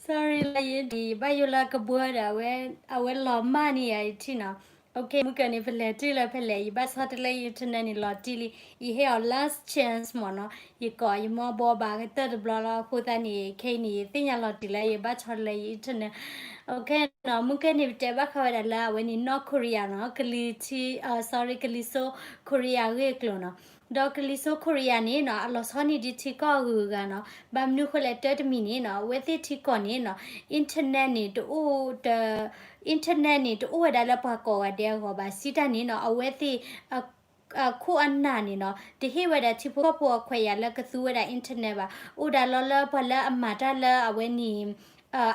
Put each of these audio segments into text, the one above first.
sorry လၢယ ယဘၣ်ယိၣ်လၢကဘှၢဒီး အဝဲလီၤမၢ်န့ၢ်ယၤယထံၣ်နီၤ. မုၢ်ကၢန့ၣ် ပလဲၤတုၤလၢဖဲလဲၣ်, ယဘၣ်ဆီတလဲ internet န့ၣ်လီၤတံၢ်လံ, ယဟ့ၣ်အီၤ last chance မ့ၢ်နီၤ. ယကိးယမိၢ်ဘီဘၣ်ကတၢၢ်တဘျီလီၤ. အဃိသတးန့ၣ် ခဲအံၤန့ၣ် ယသ့ၣ်ညါလီၤတံၢ်လၢယဘၣ်ဆီတလဲယ internet. နီၤ မုၢ်ကၢန့ၣ် ပတဲဘၣ်ဃးဝဲဒၣ်လၢအဝဲန့ၣ် North Korea နီၤ, ကလံၤထံ, sorry, ကလံၤစိ Korea ဂ့ၢ်အကျိၤနီၤ. ဒီးကလံၤစိ Korea န့ၣ်နီၤ အလီၤဆီန့ၢ်ဒံးထံကီၢ်အဂုၤအဂၤနီၤ. ဘၣ်မနုၤဃိလဲၣ် တၢ်တမံၤန့ၣ်နီၤ အဝဲသ့ၣ်ထံကီၢ်န့ၣ်နီၤ internet န့ၣ် တအိၣ် internet န့ၣ် တအိၣ်ဝဲဒၣ်လၢပှၤကိးဂၤဒဲးအဂီၢ်ဘၣ်. စံးတၢ်န့ၣ်နီၤ အဝဲသ့ၣ် အခိၣ်အနၢ်န့ၣ်နီၤ တဟ့ၣ်ဝဲဒၣ်ထံဖိကီၢ်ဖိအခွဲးယာ်လၢကသူဝဲဒၣ် internet ဘၣ်. အိၣ်ဒၣ်လီၤလၢပှၤလၢအမၤတၢ်လၢအဝဲန့ၣ်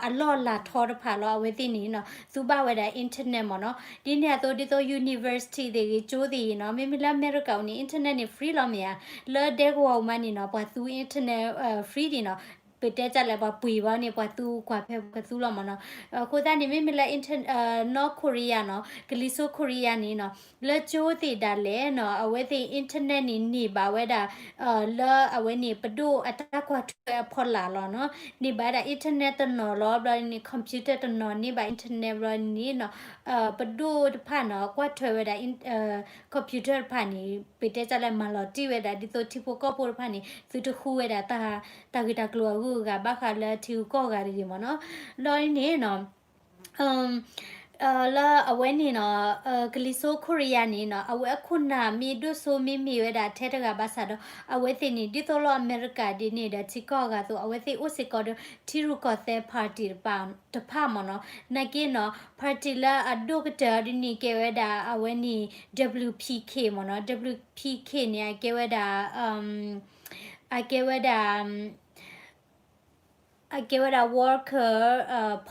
အလီၢ်အလၤထီတဖၣ်လီၤ. အဝဲသ့ၣ်န့ၣ်နီၤ သူဘၣ်ဝဲဒၣ် internet မ့ၢ်နီၤ. ဒ်န့ၣ်အသိး ဒ်သိး university သ့ၣ်ဂ့ၤ ကၠိသ့ၣ်ဂ့ၤနီၤ မ့မ့ၢ်လၢအမဲရကၤအံၤန့ၣ် internet န့ၣ် free လီၤမ့ၢ်ဧါ. လၢဒဲကဝီၤပူၤမးန့ၣ်နီၤ ပှၤသူ internet free ဒံးနီၤ. ပတဲတၢ်လဲၣ် ပှၤပှ့ၤဘၣ်န့ၣ် ပှၤသူကွၢ်ဖဲပှၤသူလီၤမ့ၢ်နီၤ. အဃိသတးန့ၣ် မ့မ့ၢ်လၢ North Korea နီၤ ကလံၤစိ Korea န့ၣ်နီၤ လၢကၠိသ့ၣ်ဒၣ်လဲာ်နီၤ အဝဲသ့ၣ် internet န့ၣ် န့ၢ်ဘၣ်ဝဲဒၣ် လၢအဝဲန့ၣ် ပဒိၣ်အတၢ်ကွၢ်ထွဲအဖီလာ်လီၤနီၤ. န့ၢ်ဘၣ်ဝဲဒၣ် internet တနီၤလီၤ ဘျီန့ၣ် computer တနီၤ န့ၢ်ဘၣ် internet ဘျီန့ၣ်နီၤ ပဒိၣ်တဖၣ်နီၤ ကွၢ်ထွဲဝဲဒၣ် computer တဖၣ်န့ၣ် ပတဲတၢ်လၢမၤလီၤတံၢ်ဝဲဒၣ် ဒ်သိးထံဖိကီၢ်ဖိတဖၣ်န့ၣ် သုတဃုဝဲဒၣ် တၢ်ဂ့ၢ်တၢ်ကျိၤအဂုၤအဂၤ ဘၣ်ဃးလၢထံဂုၤကီၢ်ဂၤတဂ့ၤမ့ၢ်နီၤ. ဒီးန့ၣ်နီၤ လၢအဝဲန့ၣ်နီၤ ကလံၤစိ Korea န့ၣ်နီၤ အဝဲအခိၣ်နၢ်မ့ၢ်ဒိၣ်စိမ့ၢ်မ့ၢ်ဝဲဒၣ်ထဲတဂၤဘၣ်ဆၣ်ဒီး အဝဲသ့ၣ်န့ၣ် ဒ်သိးလၢအမဲရကၤဒ်န့ၣ်ဒီး ထံကီၢ်အဂၤအသိး အဝဲသ့ၣ်အိၣ်စ့ၢ်ကီးဒီး ထံရူၢ်ကီၢ်သဲး party တဖၣ်မ့ၢ်နီၤ. နာ်က့နီၤ party လၢအဒိၣ်ကတၢၢ်ဒ်န့ၣ်ကဲဝဲဒၣ် အဝဲန့ၣ် W P K မ့ၢ်နီၤ. W P K န့ၣ် အကဲဝဲဒၣ် အကဲဝဲဒၣ် အကဲဝဲဒၣ် worker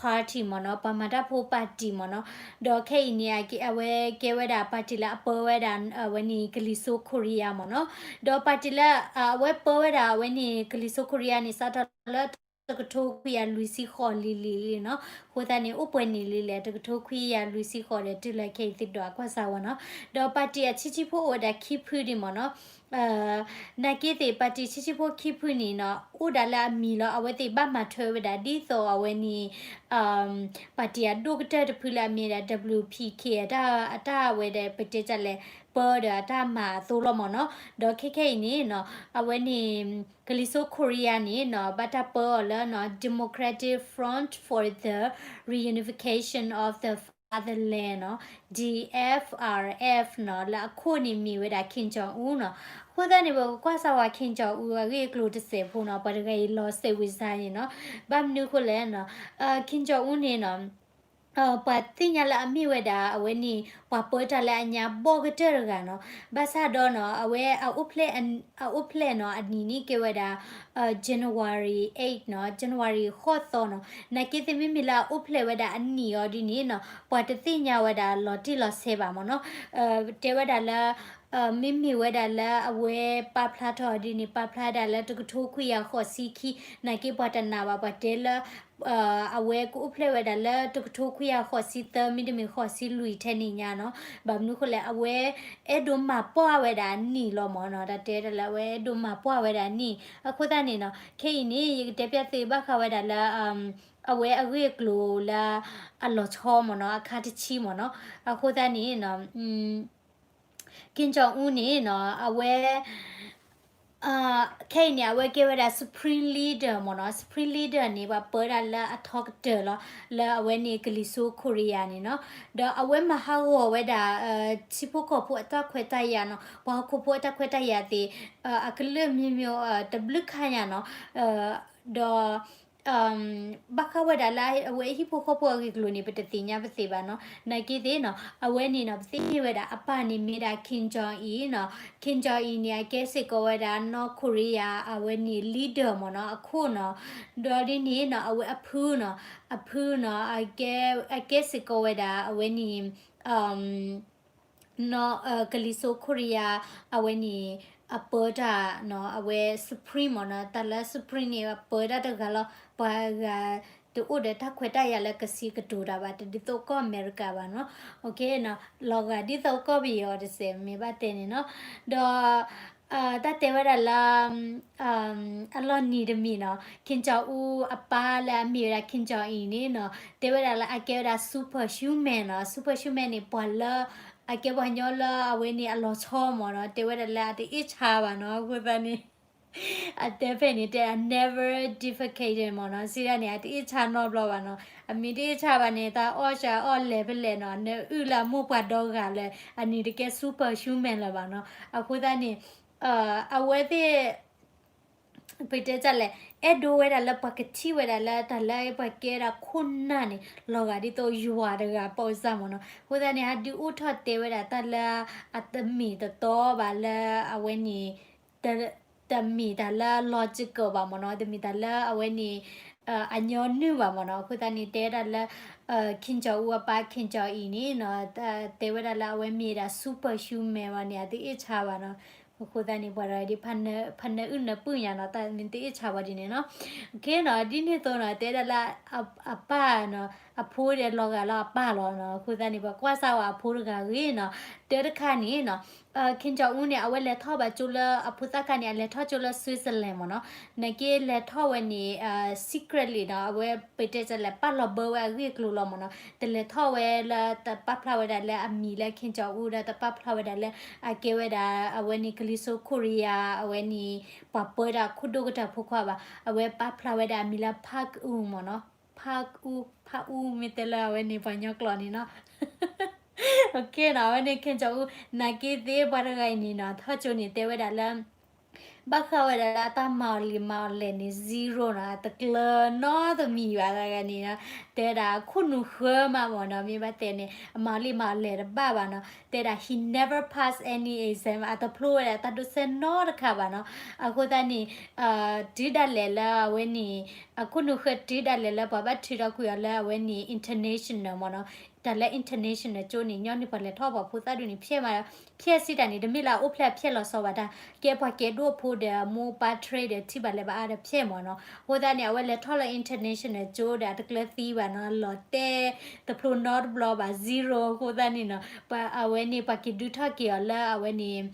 party မ့ၢ်နီၤ, ပှၤမၤတၢ်ဖိ party မ့ၢ်နီၤ. ဒီးခဲအံၤန့ၣ် အဝဲကဲဝဲဒၣ် party လၢအပၢဝဲဒၣ် အဝဲန့ၣ် ကလံၤစိ Korea မ့ၢ်နီၤ. ဒီး party လၢ အဝဲပၢဝဲဒၣ် အဝဲန့ၣ် ကလံၤစိ Korea န့ၣ် စးထီၣ်လၢ တကထိခွံကယၤလွံၢ်ဆံဃိးလံၤလံၤလံၤနီၤ. အဃိသတးန့ၣ် အိၣ်ပှဲၤနံၣ်လံလဲၣ် တကထိခွံကယၤလွံၢ်ဆံဃိးဒီး တုၤလၢခဲအံၤသုဒွးကွၢ်စၢ်ဝဲနီၤ. ဒီး party အဆံးဆံးဖိအိၣ်ဝဲဒၣ်ခံဖုဒံးမ့ၢ်နီၤ. နာ်က့သ့ၣ် party ဆံးဆံးဖိခံဖုန့ၣ်နီၤ အိၣ်ဒၣ်လၢအမံၤလီၤ. အဝဲသ့ၣ်ဘၣ်မၤထွဲဝဲဒၣ်ဒ်သိးအဝဲန့ၣ် party အဒိၣ်ကတၢၢ်တဖုလၢအမ့ၢ်ဒၣ် W P K အတၢ် အတၢ်ဝဲဒီး ပတဲတၢ်လဲၣ် ပၢဒီးအတၢ်မၤအသိးလီၤမ့ၢ်နီၤ. ဒီးခဲခဲအံၤန့ၣ်နီၤ အဝဲန့ၣ် ကလံၤစိ Korea န့ၣ်နီၤ ဘၣ်တၢ်ပၢအီၤလၢနီၤ Democratic Front for the Reunification of the Fatherland နီၤ D F R F နီၤ လၢအခိၣ်န့ၣ်မ့ၢ်ဝဲဒၣ် Kim Jong Un နီၤ. အဃိသတးန့ၣ် ပကကွၢ်စၢ်ဝဲ Kim Jong Un အဂ့ၢ်အကျိၤတစဲးဖိနီၤ ပှၤတဂၤအံၤလီၤစဲးဝံၤစါန့ၣ်နီၤ ဘၣ်မနုၤအဃိလဲၣ်နီၤ Kim Jong Un န့ၣ်နီၤ ပှၤသ့ၣ်ညါလၢအမ့ၢ်ဝဲဒၣ် အဝဲန့ၣ် ပှၤပၢတၢ်လၢအညါဘီၣ်ကတၢၢ်တဂၤနီၤ. ဘၣ်ဆၣ်ဒီးနီၤ အဝဲ အအိၣ်ဖျဲၣ်နီၤ အနံၣ်န့ၣ်ကဲဝဲဒၣ် January eight နီၤ January ဃိးသီနီၤ. နာ်က့သ့ၣ်မ့မ့ၢ်လၢအအိၣ်ဖျဲၣ်ဝဲဒၣ်အနံၣ်အီၤဒ်န့ၣ်နီၤ ပှၤတသ့ၣ်ညါဝဲဒၣ်လီၤတံၢ်လီၤဆဲးဘၣ်မ့ၢ်နီၤ. တဲဝဲဒၣ်လၢ မ့မ့ၢ်ဝဲဒၣ်လၢအဝဲပာ်ဖျါထီၣ်ဒ်န့ၣ် ပာ်ဖျါဒၣ်လၢတကထိခွံကယၤဃိးဆံခံ နာ်က့ပှၤတနာ်ဘၣ် ပှၤတဲလၢ အဝဲကအိၣ်ဖျဲၣ်ဝဲဒၣ်လၢတကထိခွံကယၤဃိးဆံသၢ မ့တမ့ၢ်ဃိးဆံလွံၢ်ထဲန့ၣ်ညါနီၤ. ဘၣ်မနုၤဃိလဲၣ် အဝဲအဲၣ်ဒိးမၤပှၢ်ဝဲဒၣ်အနံၣ်လီၤမ့ၢ်နီၤ. တၢ်တဲတၢ်လၢအဝဲအဲၣ်ဒိးမၤပှၢ်ဝဲဒၣ်အနံၣ် အဃိသတးန့ၣ်နီၤ ခဲအံၤန့ၣ် ယကတဲပျၢ်သုဘၣ်ဃးဝဲဒၣ်လၢ အဝဲအဂ့ၢ်အကျိၤလၢအလီၤဆီမ့ၢ်နီၤ အခါတဆံမ့ၢ်နီၤ. အဃိသတးန့ၣ်နီၤ Kim Jong Un န့ၣ်နီၤ အဝဲ ခဲအံၤန့ၣ် အဝဲကဲဝဲဒၣ် Supreme Leader မ့ၢ်နီၤ. Supreme Leader န့ၣ် ပှၤပၢတၢ်လၢအထီကတၢၢ်လီၤ လၢအဝဲန့ၣ် ကလံၤစိ Korea န့ၣ်နီၤ. ဒီးအဝဲမၤဟးဂီၤဝဲဒၣ် ထံဖိကီၢ်ဖိအတၢ်ခွဲးတၢ်ယာ်နီၤ ပှၤဟီၣ်ခိၣ်ဖိအတၢ်ခွဲးတၢ်ယာ်သ့ၣ် အကလုာ်မံၤမံၤ တဘျုးခါညါနီၤ ဒီး ဘၣ်ဃးဝဲဒၣ်လၢအဝဲဟံၣ်ဖိဃီဖိအဂ့ၢ်အကျိၤန့ၣ် ပတသ့ၣ်ညါပသ့ၣ်ဘၣ်နီၤ. နာ်က့သ့ၣ်နီၤ အဝဲန့ၣ်နီၤ ပသ့ၣ်ညါဝဲဒၣ် အပၢ်န့ၣ်မ့ၢ်ဒၣ် Kim Jong Il နီၤ. Kim Jong Il န့ၣ် အကဲစ့ၢ်ကီးဝဲဒၣ် North Korea အဝဲန့ၣ် leader မ့ၢ်နီၤ အခိၣ်နီၤ. ဒီးဒ်န့ၣ်နီၤ အဝဲအဖုနီၤ အဖုနီၤ အကဲစ့ၢ်ကီးဝဲဒၣ် အဝဲန့ၣ် နီၤ ကလံၤစိ Korea အဝဲန့ၣ် အပၢတၢ်နီၤ အဝဲ Supreme မ့ၢ်နီၤ. တၢ်လၢ Supreme န့ၣ် အပၢတၢ်တဂၤလီၤ. ပှၤဂၤတအိၣ်ဒီးတၢ်ခွဲးတၢ်ယာ်လၢကဆံးကတိၤတၢ်ဘၣ် တဒ်သိးကီၢ်အမဲရကၤဘၣ်နီၤ. လီၤဂာ်ဒ်သိးကီၢ်ပယီၤတစဲး မ့ၢ်ဘၣ်တဲန့ၣ်နီၤ. ဒီး တၢ်တဲဝဲဒၣ်လၢ အလီၢ်နံၤတမံၤနီၤ Kim Jong Un အပၢ်လၢအမ့ၢ်ဝဲဒၣ် Kim Jong Il န့ၣ်နီၤ တဲဝဲဒၣ်လၢအကဲဝဲဒၣ် super human နီၤ super human န့ၣ် ပှၤလၢ အကဲပှၤကညီလၢအဝဲန့ၣ်အလီၤဆီမ့ၢ်နီၤ တဲဝဲဒၣ်လၢအတအ့ၣ်ဆါဘၣ်နီၤ အဃိသတးန့ၣ် အတဲဖဲန့ၣ်တဲ never defecated မ့ၢ်နီၤ စံးဒၣ်န့ၣ် အတအ့ၣ်ဆါနီတဘျီဘၣ်နီၤ အမ့ၢ်တအ့ၣ်ဆါဘၣ်န့ၣ် တၢ်အီၣ်စှၤအီၣ်လဲၤဖဲလဲၣ်နီၤ နအုၣ်လၢအမိၢ်ပှၢ်ဒီဂၤလၢ အန့ၣ်တကဲ super human လၢၤဘၣ်နီၤ အဃိသတးန့ၣ် အဝဲသ့ၣ် ပတဲတၢ်လဲၣ် အဲၣ်ဒိးဝဲဒၣ်လၢပှၤကထံၣ်ဝဲဒၣ်လၢတၢ်လၢပှၤကဲဒၣ်ခိၣ်နၢ်န့ၣ် လီၤဂာ်ဒ်သိးယွၤတဂၤပိၢ်စၢ်မ့ၢ်နီၤ အဃိသတးန့ၣ် ဟဲဒုးအိၣ်ထီၣ်တဲဝဲဒၣ်တၢ်လၢအတမ့ၢ်တတီဘၣ်လၢအဝဲန့ၣ် တမ့ၢ်တၢ်လၢ logical ဘၣ်မ့ၢ်နီၤ တမ့ၢ်တၢ်လၢအဝဲန့ၣ် အညီနုၢ်ဘၣ်မ့ၢ်နီၤ အဃိသတးန့ၣ် တဲဝဲဒၣ်လၢ Kim Jong Un အပၢ် Kim Jong Il န့ၣ်နီၤ တဲဝဲဒၣ်လၢအဝဲမ့ၢ်ဒၣ် super human ဝဲန့ၣ် အတအ့ၣ်ဆါဘၣ်နီၤ အဃိသတးန့ၣ် ပှၤတဂၤဒ် ဖးနၢအုၣ်နၢပုၢ်ညါနီၤ တၢ်မ့ၢ်တအ့ၣ်ဆါဝဲဒ်န့ၣ်နီၤ OK နီၤ ဒ်န့ၣ်အသိးနီၤ တဲဒၣ်လၢ အပၢ်နီၤ အဖိဒီးလီၤဂာ်လၢအပၢ်လီၤနီၤ အဃိသတးန့ၣ် ပှၤကွၢ်စၢ်ဝဲအဖိတဂၤအဂ့ၢ်နီၤ တၢ်တခါန့ၣ်နီၤ Kim Jong Un န့ၣ် အဝဲလဲၤထီၣ်ဘၣ်ကၠိလၢ အဖိသၣ်ခါန့ၣ် အလဲၤထီၣ်ကၠိလၢ Switzerland မ့ၢ်နီၤ နာ်က့လဲၤထီၣ်ဝဲန့ၣ် secretly နီၤ အဝဲပတဲတၢ်လဲၣ် ပာ်လီၤဘၢဝဲအဂ့ၢ်အကျိၤလီၤမ့ၢ်နီၤ တလဲၤထီၣ်ဝဲလၢတပာ်ဖျါဝဲဒၣ်လၢအမံၤလၢ Kim Jong Un ဒီးတပာ်ဖျါဝဲဒၣ်လၢအကဲဝဲဒၣ် အဝဲန့ၣ်ကလံၤစိးခိရံယါ အဝဲန့ၣ် ပှၤပၢဒၣ်ခိၣ်ဒိၣ်ကတၢၢ်ဖိခွါဘၣ် အဝဲပာ်ဖျါဝဲဒၣ်အမံၤလၢ Park Eun မ့ၢ်နီၤ Park Eun Park Eun မ့ၢ်တဲလၢအဝဲန့ၣ်ပှၤကညီကျိာ်န့ၣ်နီၤ OK နီၤ အဝဲန့ၣ် Kim Jong Un နာ်က့သ့ၣ်ပှၤတဂၤအံၤန့ၣ်နီၤ ထီၣ်ကၠိန့ၣ် တဲဝဲဒၣ်လၢ ဘၣ်ဃးဝဲဒၣ်လၢအတၢ်မၤအီၤလံၤမၤအီၤလဲၣ်န့ၣ် zero နီၤ အတကျၢၤနီတမံၤဘၣ်တဂၤန့ၣ်နီၤ တဲဝဲဒၣ်ခိၣ်နူာ်ဃၢမးမ့ၢ်နီၤ မ့ၢ်ဘၣ်တဲန့ၣ် အမၤအီၤလံၤမၤအီၤလဲၣ်တဘၣ်ဘၣ်နီၤ တဲဒၣ် he never pass any exam အတဖျိဝဲဒၣ်တၢ်ဒိးစဲးနီတခါဘၣ်နီၤ အဃိသတးန့ၣ် တုၤဒၣ်လဲာ်လၢအဝဲန့ၣ် အခိၣ်နူာ်ဃၢတုၤဒၣ်လဲာ်လၢပှၤဘၣ်ထုးထီၣ်ကွံာ်အီၤလၢအဝဲန့ၣ် international မ့ၢ်နီၤ တၢ်လၢ international ကၠိန့ၣ် ညီနုၢ်ပှၤလဲၤထီၣ်ပှၤဖိသၣ်ဒုးန့ၣ် ဖျဲၣ်မး ဖျဲၣ်စံးတၢ်န့ၣ် တမ့ၢ်လၢအအိၣ်ဖျဲၣ်အဖျဲၣ်လီၤဆီဘၣ်တၢ် ကဲပှၤကဲဒိၣ်ဖိဒီးအမိၢ်ပၢ် trade ဒီးထံၣ်ဘၣ်လဲၤဘၣ်အါဒီးဖျဲၣ်မ့ၢ်နီၤ အဃိသတးန့ၣ် အဝဲလဲၤထီၣ်လၢ international ကၠိဒီးအတကျၢၤသံဘၣ်နီၤ လီၤတဲာ်တဖျိနီတဘျီဘၣ် zero အဃိသတးန့ၣ်နီၤ ပှၤအဝဲန့ၣ် ပှၤက့ၤဒုးထီၣ်က့ၤအီၤလၢအဝဲန့ၣ်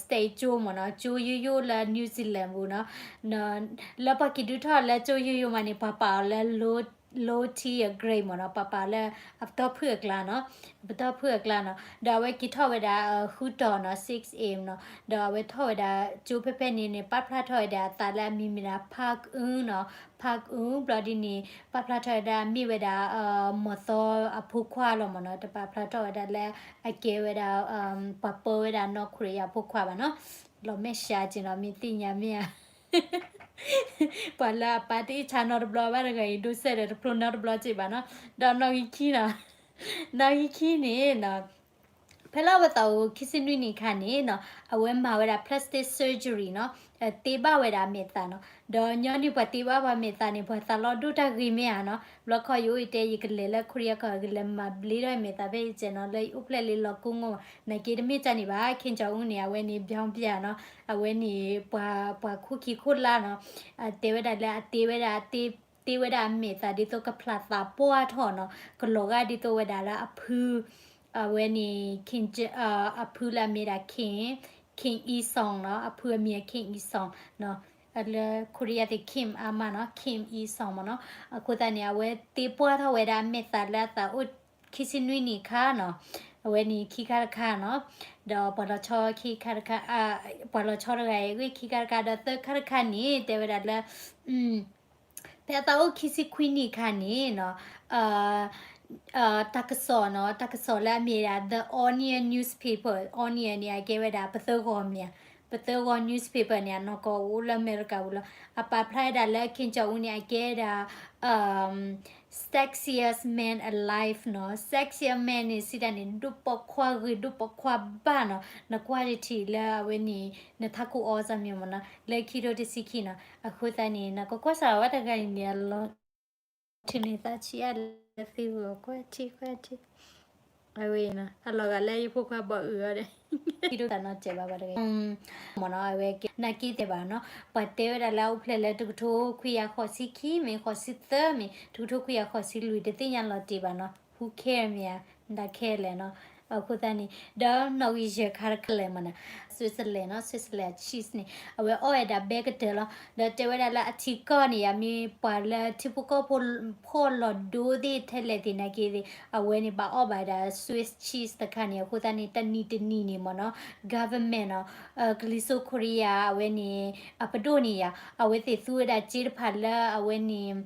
state ကၠိမ့ၢ်နီၤ ကၠိယိယိလၢ New Zealand ပူၤနီၤ လၢပှၤက့ၤဒုးထီၣ်လၢကၠိယိယိမးန့ၣ် ပှၤပာ်အီၤလၢ low tier grade မ့ၢ်နီၤ ပှၤပာ်အီၤလၢအပတီၢ်ဖုၣ်အကျါနီၤ အပတီၢ်ဖုၣ်အကျါနီၤ ဒီးအဝဲက့ၤထီၣ်ဝဲဒၣ် ဃုတီၤနီၤ six A နီၤ ဒီးအဝဲထီၣ်ဝဲဒၣ်ကၠိဖဲဖဲန့ၣ်န့ၣ် ပာ်ဖျါထီၣ်ဝဲဒၣ်အသးလၢအမံၤမ့ၢ်ဒၣ် Park Eun နီၤ Park Eun ဘျီဒ်န့ၣ် ပာ်ဖျါထီၣ်ဝဲဒၣ်မ့ၢ်ဝဲဒၣ် မီၢ်သီအဖိခွါလီၤမ့ၢ်နီၤ တပာ်ဖျါထီၣ်ဝဲဒၣ်လၢအကဲဝဲဒၣ် ပှၤပၢဝဲဒၣ်နီၢ်ခိရံယါဖိခွါဘၣ်နီၤ လီၤမဲာ်ဆှးက့ၤနီၤ မ့ၢ်သ့ၣ်ညါမ့ၢ်ဧါ ပှၤလၢအပၢ်တအ့ၣ်ဆါနီတဘျီဘၣ်တဂၤအံၤ ဒိးစဲးဒီးတဖျိနီတဘျီက့ၤဘၣ်နီၤ ဒီးနီၣ်ဂံၢ်ခံနီၤ နီၣ်ဂံၢ်ခံန့ၣ်နီၤ ဖဲလၢအဝဲသးအိၣ်ခံဆံနွံနံၣ်အခါန့ၣ်နီၤ အဝဲမၤဝဲဒၣ် plastic surgery နီၤ တ့ဘၣ်ဝဲဒၣ်အမဲာ်သးနီၤ ဒီးညီနုၢ်ပှၤတ့ဘၣ်ပှၤမဲာ်သးန့ၣ် ပှၤသးလီၤဒိၣ်တၢ်ဂ့ၤမ့ၢ်ဧါနီၤ ဘျီခီယအိၣ်အံၤတဲ ယကလဲၤလၢခိရံယါကီၢ် ကလဲၤမၤဘျ့ထီၣ်မဲာ်သးဖဲယကဲနီၤ လၢယအိၣ်ဖျဲၣ်လံလီၤကိးငိၢ် နာ်က့တမ့ၢ်တၢ်န့ၣ်ဘၣ် Kim Jong Un န့ၣ် အဝဲန့ၣ် ဘျီဘျီနီၤ အဝဲန့ၣ် ပှၤ ပှၤခိၣ်ခံခိၣ်လါနီၤ တဲဝဲဒၣ်လၢအတ့ဝဲဒၣ် တ့ဝဲဒၣ်အမဲာ်သးဒ်သိးကဖျးသးပှၢ်ထီၣ်နီၤ ကလီၤဂာ်ဒ်သိးဝဲဒၣ်လၢအဖု အဝဲန့ၣ် Kim အဖုလၢအမ့ၢ်ဒၣ် Kim Kim Il Sung နီၤ အဖုအမံၤ Kim Il Sung နီၤ လၢခိရံယါသ့ၣ် Kim အါမးနီၤ Kim Il Sung မ့ၢ်နီၤ အဃိသတးန့ၣ် အဝဲတ့ပှၢ်ထီၣ်ဝဲဒၣ်အမဲာ်သးလၢအသးအိၣ်ခံဆံနွံနံၣ်အခါနီၤ အဝဲန့ၣ်ခံခါတခါနီၤ ဒီးပှၤလီၤဆီခံခါတခါ ပှၤလီၤဆီတဂၤအံၤ ဂ့ၢ်ခံခါတခါ ဒီးသၢခါတခါန့ၣ် တဲဝဲဒၣ်လၢ ဖဲအသးအိၣ်ခံဆံခွံနံၣ်အခါန့ၣ်နီၤ တၢ်ကစီၣ်နီၤ တၢ်ကစီၣ်လၢအမ့ၢ်ဒၣ် The Onion newspaper, Onion န့ၣ် အကဲဝဲဒၣ် ပသၢဂီၤမ့ၢ်ဧါ, ပသၢဂီၤ newspaper န့ၣ် အနီၢ်ကီၢ်အိၣ်လၢအမဲရကၤပူၤလီၤ. အပာ်ဖျါဝဲဒၣ်လၢ Kim Jong Un န့ၣ် အကဲဒၣ် sexiest man alive နီၤ. Sexiest man န့ၣ် စံးတၢ်န့ၣ် ဒိၣ်ပိာ်ခွါဂ့ၤ ဒိၣ်ပိာ်ခွါဘၣ်နီၤ. နကွၢ်တထံၣ်လၢအဝဲန့ၣ် နထးခိၣ်အီစၢ်မ့ၢ်မနီၤ လၢခံထိတဆံခံနီၤ. အဃိသတးန့ၣ် နကကွၢ်စၢ်ဝဲတဂၤအံၤန့ၣ် အလီၤ ထံၣ်န့ၢ်သးဆံးအါလၢသုဂီၢ် ကွၢ်ထံ ကွၢ်ထံ အဝဲအံၤနီၤ အလီၤဂာ်လၢယဖိခွါဘီၣ်အုၣ်အီၤဒီး ခံဒိၣ်တၢ်နီတစဲးဘၣ်ပှၤတဂၤ မ့ၢ်နီၤ အဝဲကဲ နာ်က့သ့ၣ်ဘၣ်နီၤ ပှၤတဲဝဲဒၣ်လၢအအိၣ်ဖျဲၣ်လၢတကထိခွံကယၤဃိးဆံခံ မ့ၢ်ဃိးဆံသၢ မ့ၢ်တကထိခွံကယၤဃိးဆံလွံၢ် တသ့ၣ်ညါလီၤတံၢ်ဘၣ်နီၤ who care မ့ၢ်ဧါ နတၢ် care လဲၣ်နီၤ အဃိသတးန့ၣ် ဒီးနီၣ်ဂံၢ်ယဲၢ်ခါတခါလဲၣ်မ့ၢ်နီၤ Switzerland နီၤ Switzerland cheese န့ၣ် အဝဲအီၣ်ဝဲဒၣ်ဘဲကတၢၢ်လီၤ. ဒီးတဲဝဲဒၣ်လၢအထံကီၢ်န့ၣ် ယမ့ၢ်ပှၤလၢထံဖိကီၢ်ဖိဖှီၣ်လီၤဒိသ့ၣ်ထဲလဲၣ်သ့ၣ်နာ်က့သ့ၣ် အဝဲန့ၣ် ဘၣ်အီၣ်ဘၣ်ဝဲဒၣ် Swiss cheese တခါန့ၣ် အဃိသတးန့ၣ် တနံၤတနံၤန့ၣ်မ့ၢ်နီၤ government နီၤ ကလံၤစိးခိရံယါ အဝဲန့ၣ် အပဒိၣ်န့ၣ်ယါ အဝဲသ့ၣ်သူဝဲဒၣ်စ့တဖၣ်လၢအဝဲန့ၣ်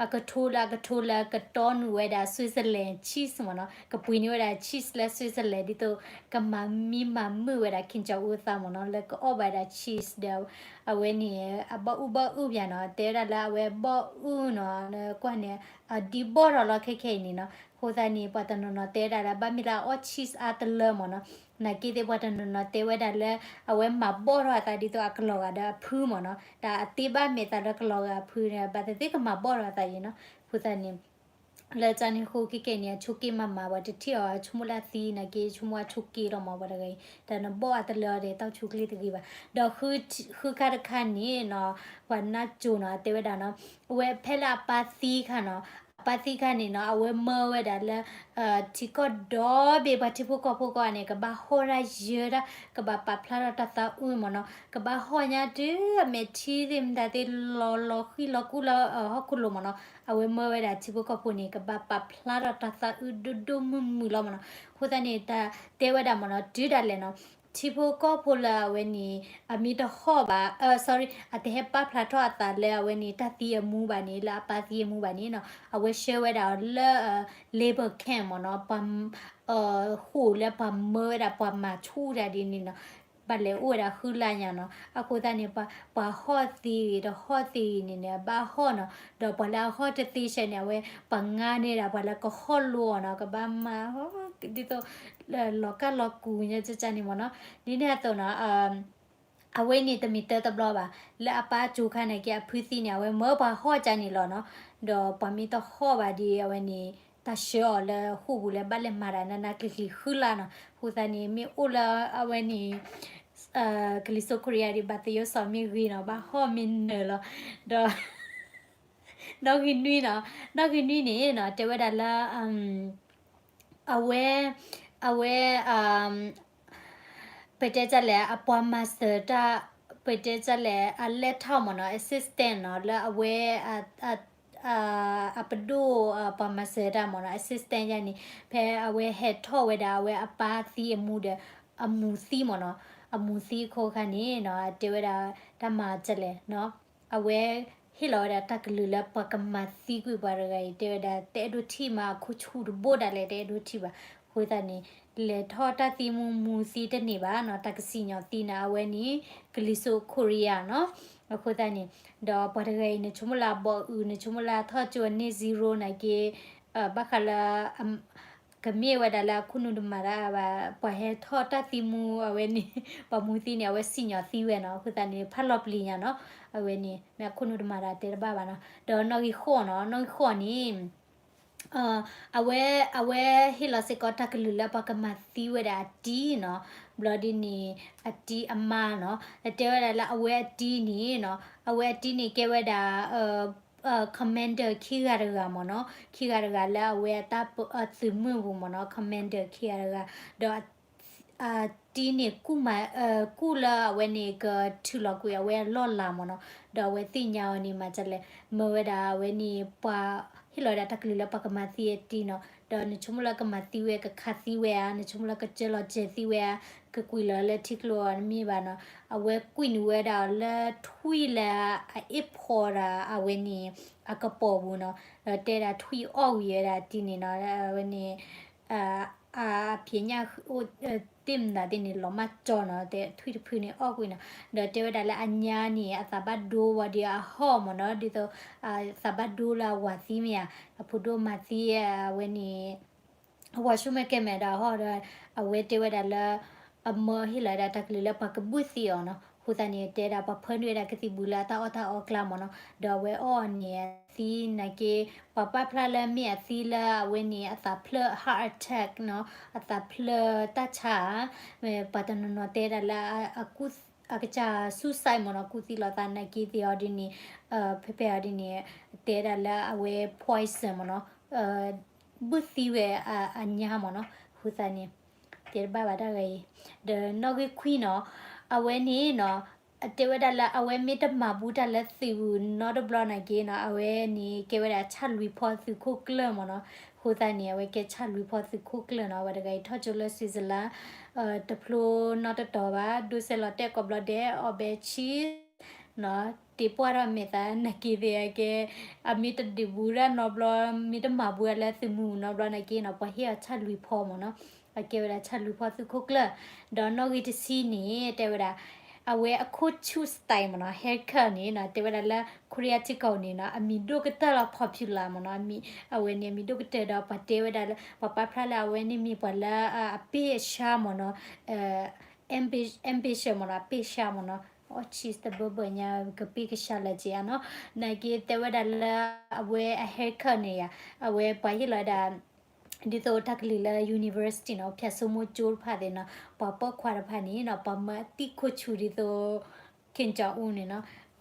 အကထိလၢအကထိလၢကတီနုာ်ဝဲဒၣ် Switzerland cheese မ့ၢ်နီၤ ကပှ့ၤန့ၢ်ဝဲဒၣ် cheese လၢ Switzerland ဒ်သိး ကမၤမံမၤမုာ်ဝဲဒၣ် ခ့ၣ်ကၠီအူသးမ့ၢ်နီၤ လၢကအီၣ်ဘၣ်ဝဲဒၣ် cheese ဒီး အဝဲန့ၣ် အဘီၣ်အူဘီၣ်အူပၠးနီၤ တဲဝဲဒၣ်လၢအဝဲဘီၣ်အူနီၤ ကွၢ်န့ၣ် အဒံးဘီၣ်ထီၣ်လီၤခဲခဲအံၤန့ၣ်နီၤ အဃိသတးန့ၣ် ပှၤတနီၤနီၤတဲဝဲဒၣ်လၢ ဘၣ်မ့ၢ်လၢအအီၣ် cheese အါတလၢမ့ၢ်နီၤ နာ်က့သ့ၣ်ပှၤတနီၤနီၤတဲဝဲဒၣ်လၢ အဝဲမၤဘီၣ်ထီၣ်အသးဒ်သိးအကလီၤဂာ်ဒီးအဖုမ့ၢ်နီၤ တၢ်အသ့ဘၣ်မဲာ်သးလၢကလီၤဂာ်အဖုန့ၣ် ဘၣ်သ့ၣ်သ့ၣ်ကမၤဘီၣ်ထီၣ်အသးယံၤနီၤ အဃိသတးန့ၣ် လၢတၢ်န့ၣ်အဃိခဲကဲန့ၣ် အဆိးက့မၤမၤ ပှၤတထံၣ်အီၤ ဆိကမိၣ်လၢအသံနာ်က့ ဆိကမိၣ်အဆိးက့လီၤမ့ၢ် ပှၤတဂၤအံၤ တၢ်နဘီၣ်အတလၢအီၤဒီး တၢ်အိၣ်ဆူၣ်အိၣ်ချ့တဂ့ၤဘၣ် ဒီးဃုခါတခါန့ၣ်နီၤ ပှၤနါစိၤနီၤ တဲဝဲဒၣ်နီၤ အဝဲဖဲလၢအပၢ်သံခါနီၤ အပၢ်သံခါန့ၣ်နီၤ အဝဲမၢဝဲဒၣ်လၢ ထံကီၢ်ဒီဘ့ၣ်ပှၤထံဖိကီၢ်ဖိကိးဂၤန့ၣ် ကဘၣ်ဟီၣ်တၢ်ယၢၤတၢ် ကဘၣ်ပာ်ဖျါထီၣ်တၢ်သးအုးမ့ၢ်နီၤ ကဘၣ်ဟီၣ်ညါတုၤအမဲာ်ထံသ့ၣ်မတၤသ့ၣ်လီၤလီၤဃံလီၤကူလၢဟီၣ်ခိၣ်လိၤမ့ၢ်နီၤ အဝဲမၢဝဲဒၣ်ထံဖိကီၢ်ဖိန့ၣ် ကဘၣ်ပာ်ဖျါထီၣ်တၢ်သးအုးဒိၣ်ဒိၣ်မုၢ်မုၢ်လီၤမ့ၢ်နီၤ အဃိသတးန့ၣ် တၢ်တဲဝဲဒၣ်မ့ၢ်နီၤ တုၤဒၣ်လဲာ်နီၤ ထံဖိကီၢ်ဖိလၢအဝဲန့ၣ် အမ့ၢ်တဟီၣ်ဘၣ် အ sorry အတဟဲပာ်ဖျါထီၣ်အသးလၢအဝဲန့ၣ် တၢ်သံအမူဘၣ်န့ၣ် လၢအပၢ်သံအမူဘၣ်န့ၣ်နီၤ အဝဲဆှၢဝဲဒၣ်အီၤလၢ labor camp မ့ၢ်နီၤ ပှၤ ဃိာ်လၢပှၤမၢဝဲဒၣ်ပှၤမၤဆူၣ်တၢ်ဒ်န့ၣ်နီၤ ဘၣ်လဲၤအိၣ်ဝဲဒၣ်ဃုလါညါနီၤ အဃိသတးန့ၣ် ပှၤဟီၣ်သ့ဂ့ၤ တဟီၣ်သ့ဂ့ၤန့ၣ်န့ၣ် အဘၣ်ဟီၣ်နီၤ ဒီးပှၤလၢအဟီၣ်တသ့ဆဲန့ၣ် အဝဲ ပှၤငါန့ၢ်ဒၣ်ပှၤလၢကဟီၣ်လိအီၤနီၤ ကဘၣ်မၤ ဒ်သိး လီၤကၢ်လီၤကူၤညါကၢ်ကၢ်န့ၣ်မ့ၢ်နီၤ ဒ်န့ၣ်အသိးနီၤ အဝဲန့ၣ်တမ့ၢ်တၢတဘျီဘၣ် လၢအပၢ်ကိၤခါန့ၣ်က့ အဖုသံန့ၣ် အဝဲမၢပှၤဟီၣ်ကၢ်န့ၣ်လီၤနီၤ ဒီးပှၤမ့ၢ်တဟီၣ်ဘၣ်ဒီး အဝဲန့ၣ် တၢ်ဆှၢအီၤလၢဃိာ်ပူၤလၢဘၣ်လဲၤမၤတၢ်နးနးကျံၤကျံၤဃုလါနီၤ အဃိသတးန့ၣ် မ့ၢ်အိၣ်လၢအဝဲန့ၣ် ကလံၤစိးခိရံယါဒီး ဘၣ်သယိၣ်စီၤမ့ၢ်ဂ့ၤနီၤ ဘၣ်ဟီၣ်မ့ၢ်နၢၤလီၤ ဒီး နီၣ်ဂံၢ်နွံနီၤ နီၣ်ဂံၢ်နွံန့ၣ်နီၤ တဲဝဲဒၣ်လၢ အဝဲ အဝဲ ပတဲတၢ်လဲၣ် အပှၤမၤစၢၤတၢ် ပတဲတၢ်လဲၣ် အလဲၤထီၣ်မ့ၢ်နီၤ assistant နီၤ လၢအဝဲ အပဒိၣ် ပှၤမၤစၢၤတၢ်မ့ၢ်နီၤ assistant ယါန့ၣ် ဖဲအဝဲဟဲထီၣ်ဝဲဒၣ် အဝဲအပၢ်သံအမူဒီး အမူၤသံမ့ၢ်နီၤ အမူၤသံအခိၣ်ခါန့ၣ်နီၤ တဲဝဲဒၣ် တၢ်မၤတၢ်လဲၣ်နီၤ အဝဲ ဟ့ၣ်လီၤဝဲဒၣ်တၢ်ကလုၢ်လၢပှၤကမၤသံကွံာ်ပှၤတဂၤအံၤ တဲဝဲဒၣ် တအဲၣ်ဒိးထံၣ်မး အခိၣ်ဆူၣ်တဘိဒၣ်လဲာ် တအဲၣ်ဒိးထံၣ်ဘၣ် အဃိသတးန့ၣ် လဲၤထီၣ်တၢ်သံမူမူၤသံတန့ၢ်ဘၣ်နီၤ တၢ်ကစံၣ်ညီၣ်သံန့ၣ် အဝဲန့ၣ် ကလံၤစိးခိရံယါနီၤ အဃိသတးန့ၣ် ဒီးပှၤတဂၤအံၤ နဆိကမိၣ်လၢအဘီၣ်အုး နဆိကမိၣ်လၢအထီၣ်ကၠိ net zero နာ်က့ ဘၣ်ဃးလၢ ကမ့ၢ်ဝဲဒၣ်လၢအခိၣ်နူာ်တမၤတၢ်ဘၣ် ပှၤဟဲထီၣ်တၢ်သံမူအဝဲန့ၣ် ပှၤမူၤသံန့ၣ် အဝဲစံၣ်ညီၣ်သံဝဲနီၤ အဃိသတးန့ၣ် ဖးလီၤပျံၤညါနီၤ အဝဲန့ၣ် မ့ၢ်အခိၣ်နူာ်တမၤတၢ်တဲတဘၣ်ဘၣ်နီၤ ဒီးနီၣ်ဂံၢ်ဃိးနီၤ နီၣ်ဂံၢ်ဃိးန့ၣ် အဝဲ အဝဲဟ့ၣ်လီၤစ့ၢ်ကီးတၢ်ကလုၢ်လၢပှၤကမၤသံဝဲဒၣ်အတံၤနီၤ ဘျီဒ်န့ၣ် အတံၤအမါနီၤ တဲဝဲဒၣ်လၢအဝဲအတံၤန့ၣ်နီၤ အဝဲအတံၤန့ၣ်ကဲဝဲဒၣ် commander ခံဂၤတဂၤမ့ၢ်နီၤ ခံဂၤတဂၤလၢအဝဲအတၢ်သုးမုၢ်ပူၤမ့ၢ်နီၤ commander ခံဂၤတဂၤ ဒီး အတံၤန့ၣ် ကူၣ်လၢအဝဲန့ၣ် ကထုးလီၤကွံာ်အဝဲအလီၢ်လၤမ့ၢ်နီၤ ဒီးအဝဲသ့ၣ်ညါအီၤန့ၣ် မၤဒ်လဲၣ် မၢဝဲဒၣ်အဝဲန့ၣ် ပှၤဟ့ၣ်လီၤဝဲဒၣ်တၢ်ကလုၢ်လၢပှၤကမၤသံအတံၤနီၤ ဒီးနဆိကမိၣ်လၢကမၤသံဝဲ ကခးသံဝဲဧါ နဆိကမိၣ်လၢကစၢလီၤစၢၤသံဝဲဧါ ကကွံာ်လီၤလၢထံကျိအီၤတမ့ၢ်ဘၣ်နီၤ အဝဲကွံာ်န့ၢ်ဝဲဒၣ်အီၤလၢထွံၣ်လၢအအ့ၣ်ဖီဒၣ်အဝဲန့ၣ် အကပိာ်ပူၤနီၤ ဒီးတဲဒၣ်ထွံၣ်အီၣ်ဝံၤဝဲဒၣ်အတံၤန့ၣ်နီၤ အဝဲန့ၣ် အဖံးညၣ်အိၣ် သ့ၣ်မနုၤသ့ၣ်န့ၣ် လီၤမၢ်ကၠီနီၤ တဲထွံၣ်တဖုန့ၣ်အီၣ်ကွံာ်နီၤ ဒီးတဲဝဲဒၣ်လၢအညါန့ၣ် အသးဘၣ်ဒိဝဲဒီးအဟီၣ်မ့ၢ်နီၤ ဒ်သိး သးဘၣ်ဒိလၢအဝၤသံမ့ၢ်ဧါ အဖိဒိၣ်မၤသံအဝဲန့ၣ် အဝၤဆူၣ်မဲာ်ကဲမဲာ်ဒီးအဟီၣ်ဒီး အဝဲတဲဝဲဒၣ်လၢ အမၢဟ့ၣ်လီၤဝဲဒၣ်တၢ်ကလုၢ်လၢပှၤကဘုၣ်သံအီၤနီၤ အဃိသတးန့ၣ် တဲဒၣ်ပှၤဖၢနုာ်ဝဲဒၣ်ကသံၣ်ဘှံးလၢအတၢ်အီၣ်တၢ်အီအကျါမ့ၢ်နီၤ ဒီးအဝဲအီၣ်န့ၣ် သံနာ်က့ ပှၤပာ်ဖျါလၢမ့ၢ်အသံလၢအဝဲန့ၣ် အသးဖျၢၣ် heart attack နီၤ အသးဖျၢၣ်တၢ်ဆါ ပှၤတနီၤနီၤတဲဒၣ်လၢ အကစၢ် suicide မ့ၢ်နီၤ ကူၣ်သံလိာ်သးနာ်က့သ့ၣ်အီၤဒ်န့ၣ် ဖဲဖဲအီၤဒ်န့ၣ် တဲဒၣ်လၢအဝဲ poison မ့ၢ်နီၤ ဘုၣ်သံဝဲအညါမ့ၢ်နီၤ အဃိသတးန့ၣ် တဲတဘၣ်ဘၣ်တၢ်ဂၤအံၤ, ဒီးနီၣ်ဂံၢ်ခွံနီၤ, အဝဲန့ၣ်နီၤ, တဲဝဲဒၣ်လၢအဝဲမ့ၢ်တမၤဘူးတၢ်လၢသုးမုၢ်နီတဘျီနာ်က့နီၤ, အဝဲန့ၣ် ကဲဝဲဒၣ်ဆၣ်လွံၢ်ဖီသုးခိၣ်ကျၢၢ်မ့ၢ်နီၤ, အဃိသတးန့ၣ် အဝဲကဲဆၣ်လွံၢ်ဖီသုးခိၣ်ကျၢၢ်နီၤ, အဝဲတဂၤအံၤထီၣ်ကၠိလၢ Switzerland တဖျိနီတတီၤဘၣ်, ဒိးစဲးလီၤတဲာ်ကိးဘျီဒဲး အီၣ်ဘဲဆံ နီၤ, တ့ပှၢ်ထီၣ်မဲာ်သးနာ်က့သ့ၣ်အကဲ, အမ့ၢ်တဒုးဘူးတၢ်နီတဘျီ, မ့ၢ်တမၤဘူးတၢ်လၢသုးမုၢ်နီတဘျီနာ်က့နီၤ, ပှၤဟ့ၣ်အီၤဆၣ်လွံၢ်ဖီမ့ၢ်နီၤ, အကဲဝဲဒၣ်ဆၣ်လွံၢ်ဖီသုးခိၣ်ကျၢၢ်, ဒီးနီၣ်ဂံၢ်တဆံန့ၣ် တဲဝဲဒၣ် အဝဲအခိၣ်ဆူၣ် style မ့ၢ်နီၤ, haircut န့ၣ်နီၤ, တဲဝဲဒၣ်လၢ Korea ထံကီၢ်န့ၣ်နီၤ, အမံၤဒိၣ်ကတၢၢ်လီၤ popular မ့ၢ်နီၤ, အမံၤ အဝဲန့ၣ်အမံၤဒိၣ်ကတၢၢ်ဒီး ပှၤတဲဝဲဒၣ်လၢ ပှၤပာ်ဖျါလၢအဝဲန့ၣ်မ့ၢ်ပှၤလၢ အပ့ၢ်အဆှါမ့ၢ်နီၤ, ambition မ့ၢ်နီၤ, အပ့ၢ်အဆှါမ့ၢ်နီၤ, အီၣ် cheese တဘၢဘၢညါ ကပ့ၢ်ကဆှါလၢက့ဧါနီၤ, နာ်က့တဲဝဲဒၣ်လၢ အဝဲအ haircut န့ၣ်ယါ, အဝဲပှၤဟ့ၣ်လီၤဝဲဒၣ် ဒ်သိးတၢ်ကလုၢ်လၢ university နီၤ, ဖၠၣ်စိမိၤကၠိတဖၣ်သ့ၣ်နီၤ, ပှၤပိာ်ခွါတဖၣ်န့ၣ်နီၤ, ပှၤမၤတံၢ်ခိၣ်ဆူၣ်ဒ်သိး Kim Jong Un န့ၣ်နီၤ,